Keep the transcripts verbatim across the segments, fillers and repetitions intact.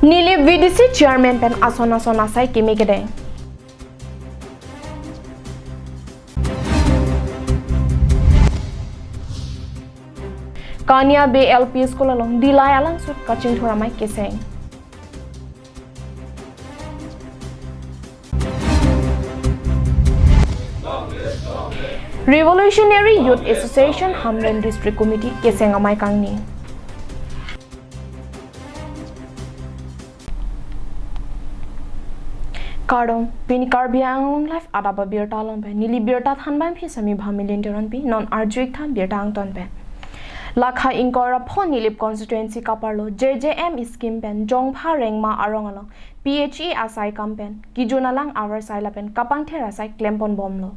Nilip V D C chairman pen ason ason asai keme kedeng. Kania Bey L P School along Dillai alangsun kachingthur amei keseng. Revolutionary Youth Association Hamren District Committee keseng amei kangni. Kardom, pini Karbi Anglong Live adap abirta along pen neli birta thanbam phi Sami Bhamilin Teronpi, non arju-ik tha birta angton pen. Lakha ingkoi ra pho Nilip constituency kaparlo J J M scheme pen Jongpha Rengma arong along P H E asai kam pen kejun alang avarsai lapen kapangthir asai klempon bomlo.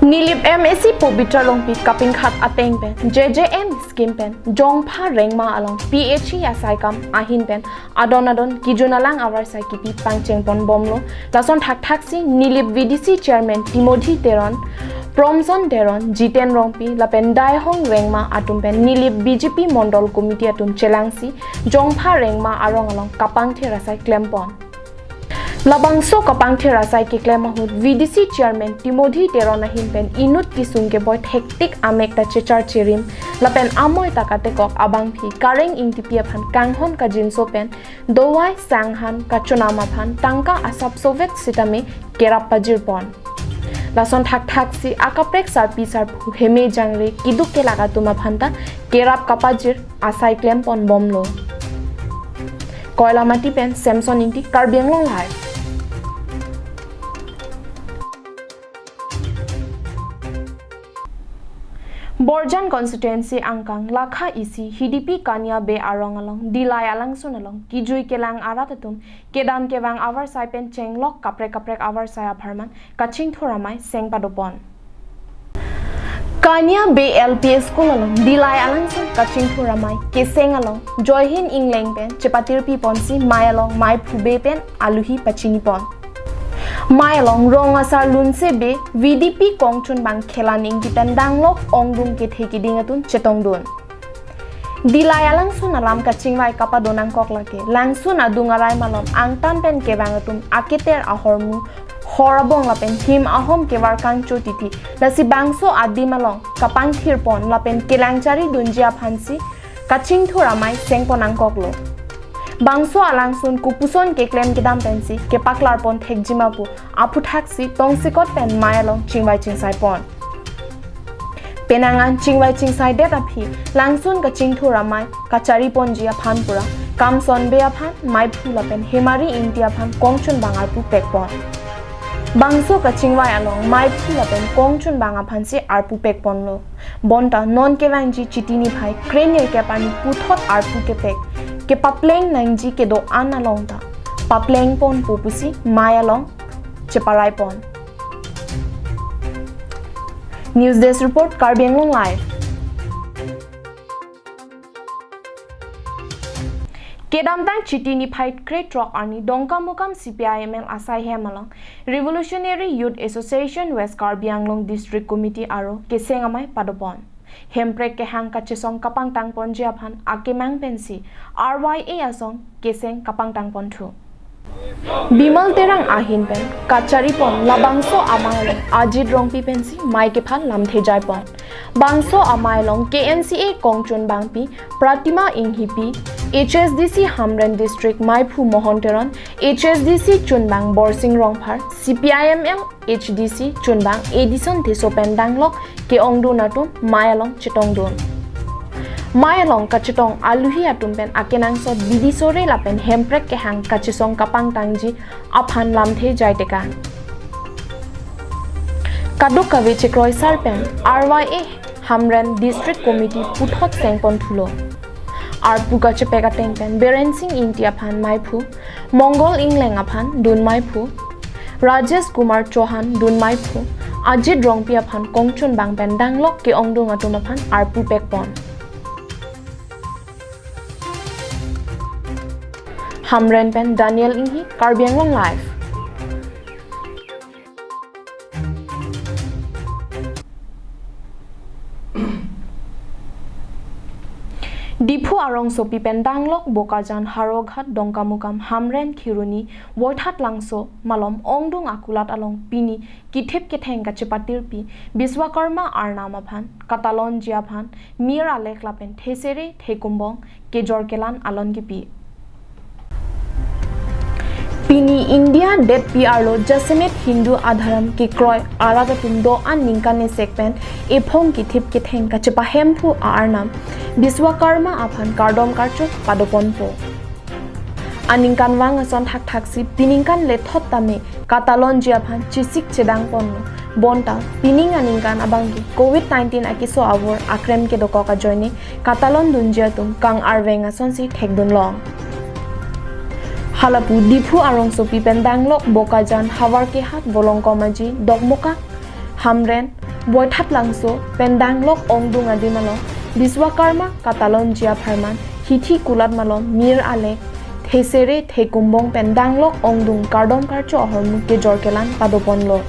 Nilip M A C Pabitra Rongpi kapingkhat ateng pen J J M scheme pen Jongpha Rengma along P H E asai kam ahin pen adon adon kejun alang avarsai kipi pangchengpon bomlo. Lason thakthak si Nilip V D C chairman Timothy Teron, Promson Teron, Jiten Rongpi lapen Daihong Rengma atum pen Nilip B J P Mondol Committee atum chelangsi Jongpha Rengma arong along kapangthir asai klempon. Labangso kapangthir asai keklem ahut V D C chairman Timothy Teron ahin pen inut kesung keboi thektik amek ta chechar cherim lapen amoi ta katekok abangphi Kareng Ingtipi aphan kanghon kajinso pen dovai sanghan kachonam aphan tangka asap sovet sitame kerap pajirpon. Lason thakthak si akaprek sarpi sarpo heme jangre keduk kelak atum aphan ta kerap kapajir asai klempon bomlo. Koilamati pen Samson Ingti, Karbi Anglong Live. Borjan constituency angkang Lakha isi Hidipi Kania Bey arong along Dillai alangsun along kejui kelang arat atum kedam kevang avarsai pen chenglok kaprek kaprek avarsai apharman kachingthur amei seng padopon. Kania Bey L P School along Dillai alangsun kachingthur amei keseng along Joy Hind Engleng pen chepatirpi ponsi mei along meiphu bey pen aluhi pachinipon. Mei along rong asar Lunse Bey, V D P kongchunbang Khelan Ingti pen danglok ongdung kethe keding atum chetongdun. Dillai alangsun alam kachingvai kapado nangkok lake, langsun adung arai malom angtan pen kevang atum aketer ahormu, hor abong lapen him ahom kevar kangcho titi, lasi bangso adim along kapangthirpon lapen kelang charidunji aphansi kachingthur amei sengpon nangkoklo. Bangso alangsun kopuson keklem kedam pensi kepaklarpon thekji ma pu aphuthak si tongsekot pen mei along chingvai chingsaipon. Penang an chingvai chingsaidet aphi langsun kachingthur amei kachariponji aphan pura Kamson Bey aphan meiphu lapen Hemari Ingti aphan kongchunbang arpu pekpon. Bangso kachingvai along meiphu lapen kongchunbang aphansi arpu pekponlo. Bonta non kevangji Chiti niphai kre-nerkep arni puthot arpu kepek kepapleng nangji kedo-an along ta paplengponpo pusi mei along cheparaipon. News Desk Report, Karbi Anglong Live. Kedamtang Chiti niphai krethrok arni Dongkamukam C P I M L asai hem along Revolutionary Youth Association West Karbi Anglong District Committee aro keseng amei padopon. Hemprek kehang kachesong kapangtangponji aphan akemang pensi R Y A asong keseng kapangtangponthu. Bimal Terang ahin pen kacharipon labangso amei along Ajit Rongpi pensi mei kephan lamthe jaipon. Bangso amei along K N C A kongchunbangpi Pratima Inghipi, H S D C Hamren District meiphu Mohon Teron, H S D C chunbang Borsing Rongphar, C P I M L H D C chunbang Edison Tisso pen danglok ke-ongdun atum mei along chetongdun. Mei along kachetong aluhi atum pen akenangsot bidi sore lapen hemprek kehang kachesong kapangtangji aphan lamthe jaitekang. Kadokave chekroisar pen R Y A Hamren District Committee puthot sengponthulo. Arpu kachepek ateng pen Biren Sing Ingti aphan meiphu, Mongol Ingleng aphan dun meiphu, Rajesh Kumar Chauhan dun meiphu, Ajit Rongpi aphan kongchunbang pen danglok ke-ongdun atum aphan arpu pekpon. Hamren pen Daniel Inghi, Karbi Anglong Live. Diphu Arongsopi pen danglok Bokajan, Howraghat, Dongkamukam, Hamren, Kheroni, Voithat Langso malom ongdung akulat along pini kithip ketheng kachepatirpi Biswakarma arnam aphan katalonji aphan mir alek lapen thesere thekumbong kejor kelan alon kipi. Pini India detpi arlo jasemet Hindu adharam kekroi arat atum do-an ningkan esek pen ephong kithip ketheng kachepahemphu a-arnam Biswakarma aphan kardom karcho padoponpo. Aningkanvang ason thakthaksi piningkan lethot tame katalonji aphan chesik chedangponlo. Bonta pining aningkan abangke covid nineteen akeso avur akrem kedokok ajoine katalondunji atum kang-arveng asonsi thekdunlong. Halapu Diphu arongsopi pen danglok Bokajan, Havarkehat, Volongkom Aji, Dokmoka, Hamren, Voithat Langso pen danglok ongdung adim along Biswakarma katalonji apharman hithi kulat malom mir alek, thesere thekumbong pen danglok ongdung kardom karcho ahormu kejor kelan padoponlo.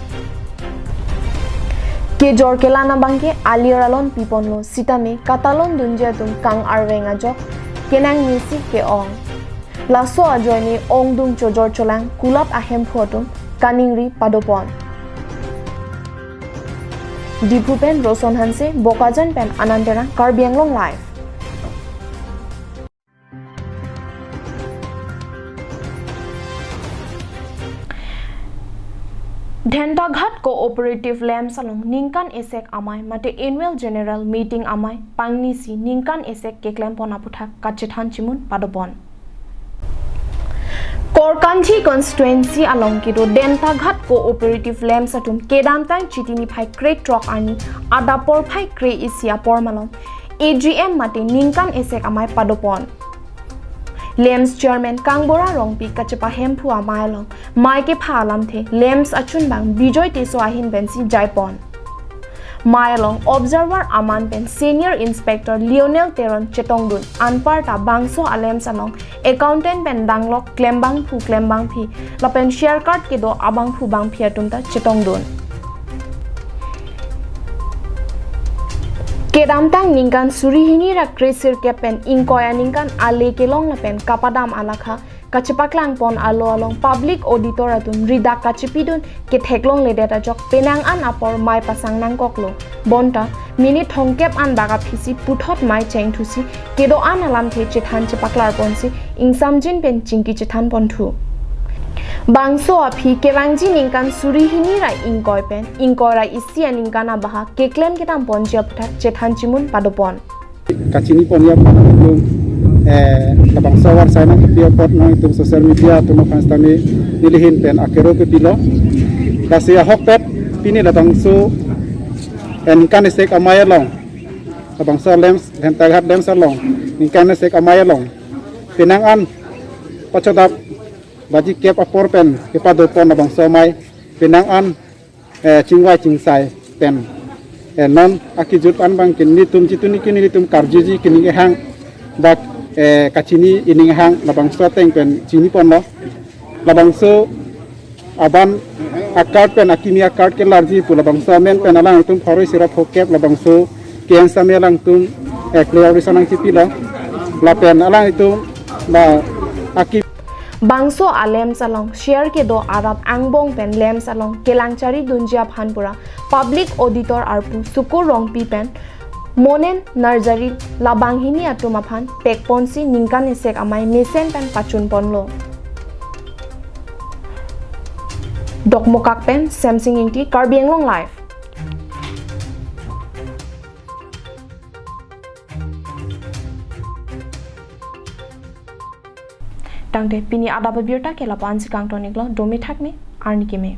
Kejor kelan abangke alir alon piponlo sitame katalondunji atum kang-arveng ajok kenangnesi ke-ong. Laso ajoine ongdung chojor cholang kulat ahemphu atum kaningri padopon. Diphu pen Roson Hanse, Bokajan pen Anand Terang, Karbi Anglong Live. Dhentaghat Cooperative LAMPS along ningkan esek amei mate Annual General Meeting amei pangnisi ningkan esek keklempon aputhak kachethan chimun padopon. Korkanthi constituency along kedo Dhentaghat Cooperative LAMPS atum kedamtang Chiti niphai krethrok arni adap porphai kre-isi apor malom A G M mate ningkan esek amei padopon. LAMPS Chairman Kangbura Rongpi kachepahemphu amei along mei kepha alamthe LAMPS achunbang Bijoy Teso ahin pensi jaipon. Mei along observer aman pen Senior Inspector Lionel Teron chetongdun anparta bangso a-LAMPS along accountant pen danglok klembangphu klembangphi lapen share card kedo abangphu bangphi atum ta chetongdun. Kedamtang ningkan suri hini ra kre sirkep pen ingkoi aningkan ale kelong lapen kapadam alakha kachepaklangpon alo along public auditor atum ridak kachepidun ketheklongledet ajok penang an apor mei pasang nangkoklo. Bonta minute thomkep an bak aphisi puthot mei chengthusi kedo-an alamthe chethan chepaklarponsi ingsamjin pen chingki chethanponthu. Bangso aphi kevangji ningkan suri hini ra ingkoi pen ingkoi ra isi aningkan abaha keklem kedamponji aputhak chethan chimun padopon. Kachiniponji aphan itum, eh, labangso awar sainang kipi apot non itum social media atum aphan sitame nelihin pen akero kepilo. Lasi ahokpet pini labangso, eh, ningkan esek amei along, labangso LAMPS, Dhentaghat LAMPS along ningkan esek amei along penang an pachodap baji kep apor pen kepadopon labangso amei penang an, eh, chingvai chingsai pen, eh, non akejut an abangke nelitum chituni kini nelitum karjuji kening kehang bak, eh, kachini ining hang labangso ateng pen chiniponlo. Labangso aban a-card pen akimi a-card kelarji pu labangso amen pen alanglitum pharo isi ra phokep labangso K N Sami alanglitum, eh, clarification nangchipilo. Lapen alanglitum ba aki Bangso a-LAMPS along share kedo arat angbong pen LAMPS along kelang charidunji aphan pura public auditor arpu Sukur Rongpi pen Monen Narjari labanghini atum aphan pekponsi ningkan esek amei mesen pen pachunponlo. Dokmoka pen Semsing Ingti, Karbi Anglong Live. Tangte pini adap abirta ke lapu-ansi kangton-iklo, dome thakme, arni keme.